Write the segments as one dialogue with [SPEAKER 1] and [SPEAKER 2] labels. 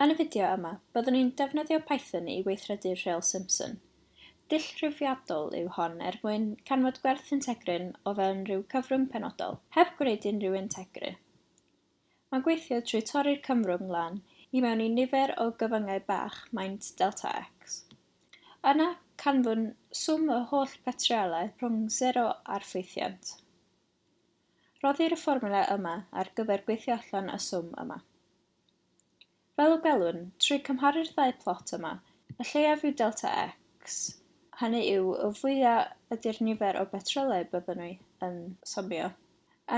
[SPEAKER 1] Yn y fideo yma, byddwn ni'n defnyddio Python i weithredu rheol Simpson. Dull rhifiadol yw hon er mwyn canfod gwerth integryn o fewn rhyw cyfrwng penodol, heb gwneud unrhyw integru. Mae'n gweithio trwy torri'r cyfrwng lan i mewn i nifer o gyfyngau bach maint delta x. Yna, canfwn swm y holl petryalau rhwng sero a'r ffwythiant. Rhoddir y fformiwla yma ar gyfer gweithio allan y swm yma. Fel y gwelwn, trwy cymharu'r ddau plot yma, y lleiaf yw delta x, hynny yw y fwyaf ydy'r nifer o betrolau byddwn ni yn symio.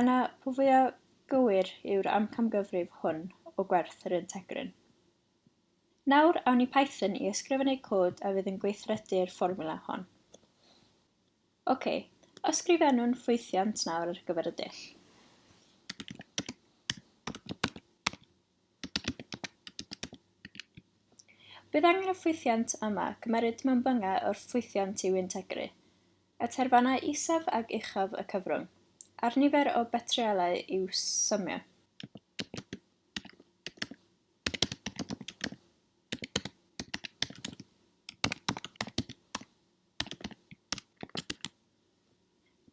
[SPEAKER 1] Yna, po fwyaf gywir yw'r amcangyfrif hwn o gwerth yr integryn. Nawr, awn i Python i ysgrifennu cod a fydd yn gweithredu'r fformiwla hon. Ok, ysgrifennwn ffwythiant nawr ar gyfer y dull. Bydd angen y ffwythiant yma cymeryd mewnbyngau o'r ffwythiant i'w integru, y terfynau isaf ag uchaf y cyfrwng, a'r nifer o betryalau i'w symio.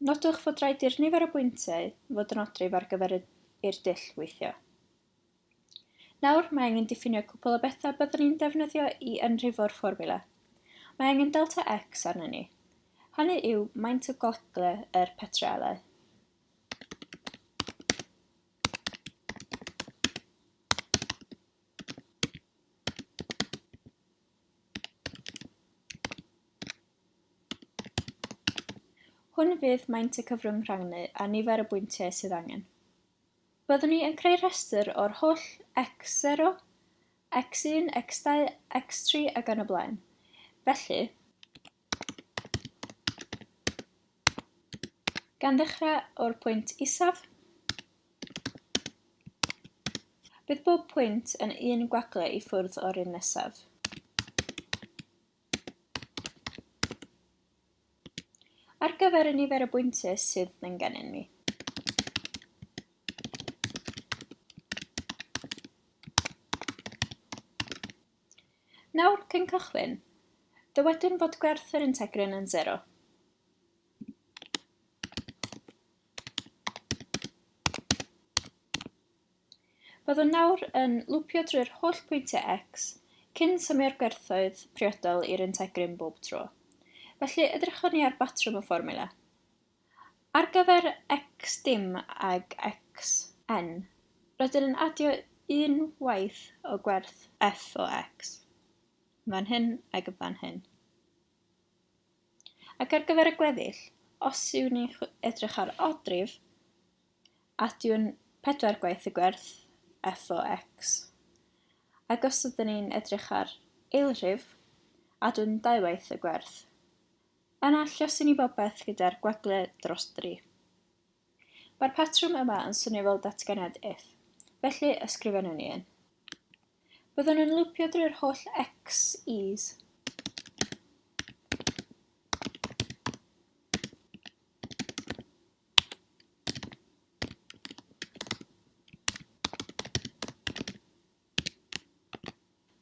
[SPEAKER 1] Nodwch fod rhaid i'r nifer o bwyntiau fod yn odrif ar gyfer i'r dull weithio. Nawr, mae angen diffinio cwpl o bethau byddwn ni'n defnyddio i ynrhifo'r fformiwla. Mae angen delta x arnon ni. Hynny yw maint y gwagle yr petryalau. Hwn fydd maint y cyfrwng rhannu a nifer y bwyntiau sydd angen. Byddwn ni yn creu rhestr o'r holl x0, x1, x2, x3 ac yn y blaen. Felly, gan ddechrau o'r pwynt isaf, bydd bob pwynt yn un gwagle i ffwrdd o'r un nesaf. Ar gyfer y nifer o bwyntiau sydd yn gennym ni. Nawr, cyn cychwyn, dywedwn fod gwerth yr integryn yn 0. Byddwn nawr yn lwpio drwy'r holl pwyntiau x cyn symio'r gwerthoedd priodol i'r integryn bob tro. Felly, edrychwn ni ar batrwm y fformiwla. Ar gyfer x dim ag x n, rydyn yn adio un waith o gwerth f o x, fan hyn ag yn fan hyn. Ac ar gyfer y gweddill, os yw'n ni'n edrych ar odrif, Adiwn pedwar gwaith y gwerth f o x. Ac os ydyn ni'n edrych ar eilrhif, adwn dau waith y gwerth. Yna lluosi ni bopeth gyda'r gwagle dros dri. Mae'r patrwm yma yn swnio fel datganiad if, felly ysgrifennwn ni un. Byddwn yn lwpio drwy'r holl x is.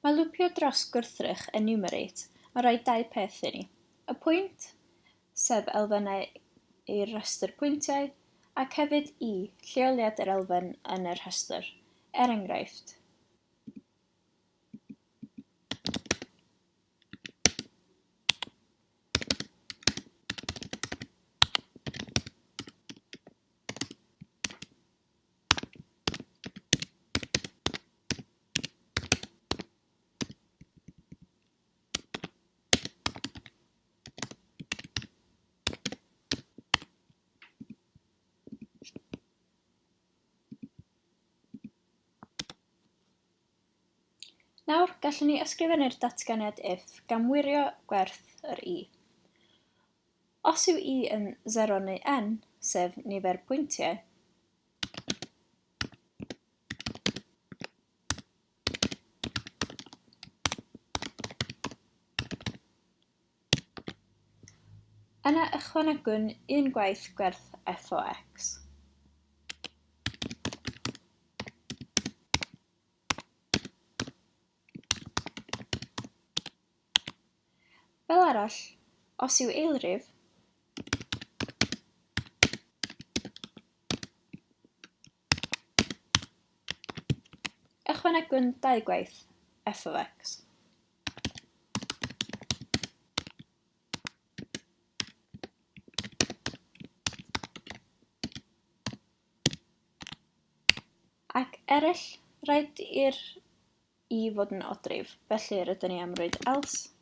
[SPEAKER 1] Mae lwpio dros gwrthrych enumerate yn rhoi dau peth i ni, y pwynt, sef elfennau i'r rhestr pwyntiau, ac hefyd i, lleoliad yr elfen yn y rhestr. Er enghraifft. Nawr, gallwn ni ysgrifennu'r datganiad if gan wirio gwerth yr i. Os yw i yn 0 neu n, sef nifer pwyntiau, Yna ychwanegwn un gwaith gwerth f o x. Fel arall, os yw eilrif, Ychwanegwn dau gwaith f of x. Ac eraill, rhaid i'r i fod yn odrif, felly rydyn ni am roed else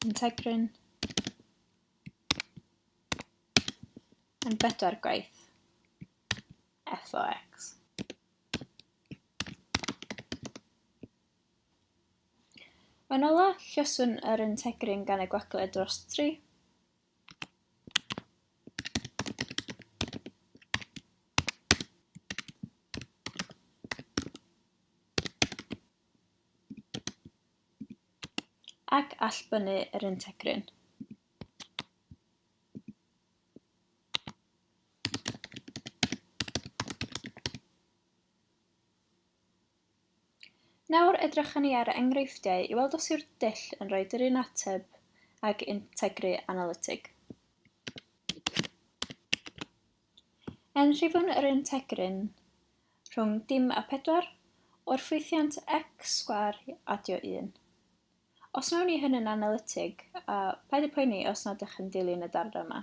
[SPEAKER 1] integrin yn bedwar gwaith f o x. Yn ola, lluoswn yr integrin gan y gwagle dros 3. Ac allbynnu yr integrin. Nawr edrychwn ni ar enghreifftiau i weld os yw'r dull yn rhoi yr un ateb ag integru analytig. Enrhifwn yr integrin rhwng dim a 4 o'r ffwythiant x sgwâr adio 1. Os wnawn ni hyn yn analytig, a paid â poeni os nad ydych yn dilyn y darn yma,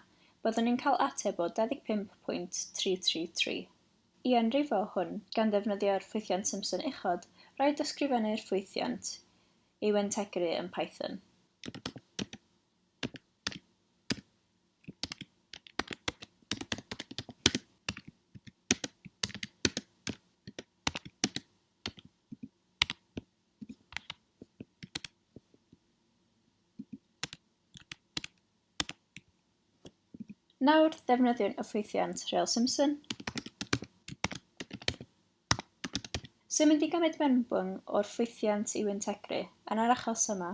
[SPEAKER 1] byddwn ni'n cael ateb o 25.333. I anrifo hwn, gan ddefnyddio'r ffwythiant Simpson uchod, rhaid ysgrifennu'r ffwythiant i'w integru yn Python. Nawr ddefnyddiwn y ffwythiant Rheol Simpson, sy'n mynd i gymryd mewnbwn o'r ffwythiant i'w integru, yn yr achos yma,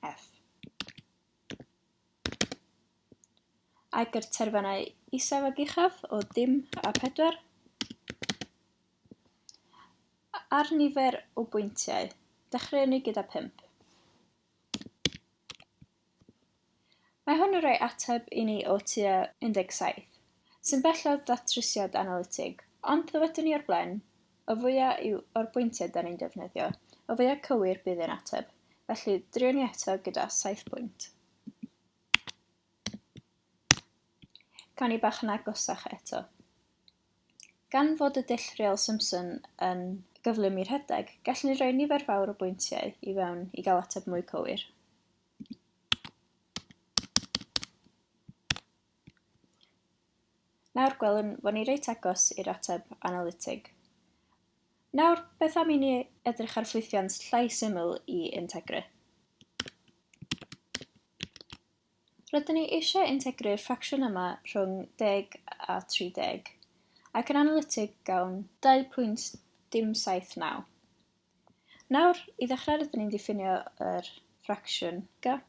[SPEAKER 1] f. Ac yr terfynau isaf ac uchaf o dim a 4, Ar nifer o bwyntiau, dechreuwn ni gyda 5. Mae hwn yn rhoi ateb i ni o tua 17, sy'n bell o ddatrysiad analytig, ond ddywedwn ni o'r blaen, y fwya yw o'r bwyntiau da ni'n defnyddio, y fwya cywir bydd ein ateb, felly driwn ni eto gyda 7 pwynt. Cawn ni bach yn agosach eto. Gan fod y dull Rheol Simpson yn gyflym i rhedeg, gallwn ni roi nifer fawr o bwyntiau i fewn i gael ateb mwy cywir. Nawr gwelwn fod ni reit agos i'r ateb analytig. Nawr, beth am i ni edrych ar ffwythiant llai syml i integru? Rydyn ni eisiau integru'r ffracsiwn yma rhwng 10 a 30, ac yn analytig gawn 2.079. Nawr, i ddechrau rydyn ni'n diffinio yr ffracsiwn ga.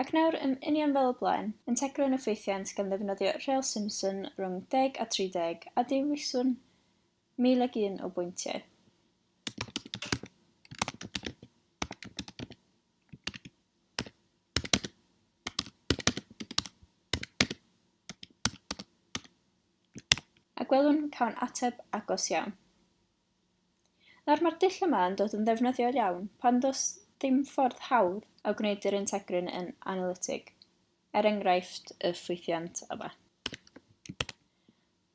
[SPEAKER 1] Ac nawr, yn union fel o blaen, integrwn y ffwythiant gan ddefnyddio rheol Simpson rhwng 10 a 30 a dewiswn 1001 o bwyntiau. A gwelwn cawn ateb agos iawn. Nawr mae'r dull yma yn dod yn ddefnyddiol iawn pan does ddim ffordd hawdd o gwneud yr integrin yn analytig, er enghraifft y ffwythiant yma.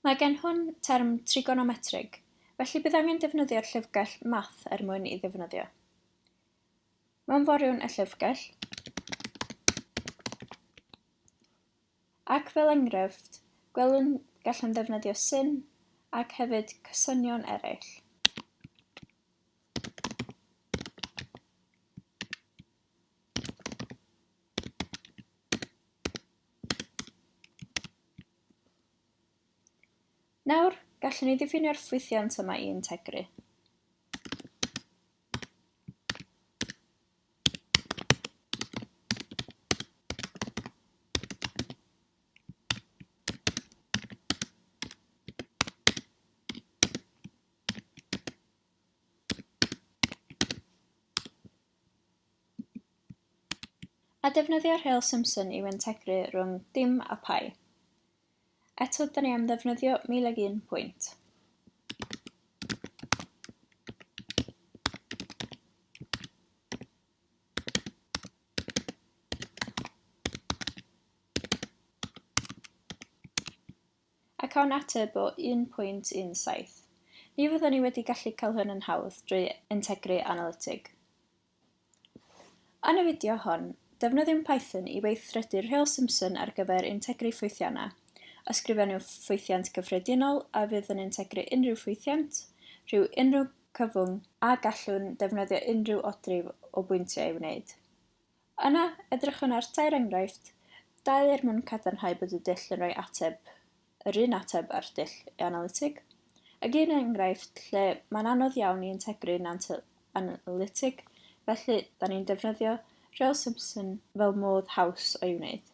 [SPEAKER 1] Mae gen hwn term trigonometrig, felly bydd angen defnyddio'r llyfrgell math er mwyn i ddefnyddio. Mewnforiwn y llyfrgell, Ac fel enghraifft, gwelwn gallwn ddefnyddio sin ac hefyd cysynion eraill. Nawr, gallwn ni ddiffinio'r ffwythiant yma i integru. A defnyddio rheol Simpson i'w integru rhwng dim a pi. Eto, da ni am ddefnyddio 1001 pwynt. A cawn ateb o 1.17. Ni fyddwn ni wedi gallu cael hwn yn hawdd drwy integru analytig. Yn y fideo hon, defnyddiwn Python i weithredu'r rheol Simpson ar gyfer integru ffwythiannau. Ysgrifennu ffwythiant cyffredinol a fydd yn integru unrhyw ffwythiant, rhyw unrhyw cyfwng, a gallwn defnyddio unrhyw odrif o bwyntiau i wneud. Yna, edrychwn ar tair enghraifft, dau er mwyn cadarnhau bod y dull yn rhoi ateb, yr un ateb â'r dull analytig, ac un enghraifft lle mae'n anodd iawn i integru'n analytig, felly da ni'n defnyddio rheol Simpson fel modd haws o'i wneud.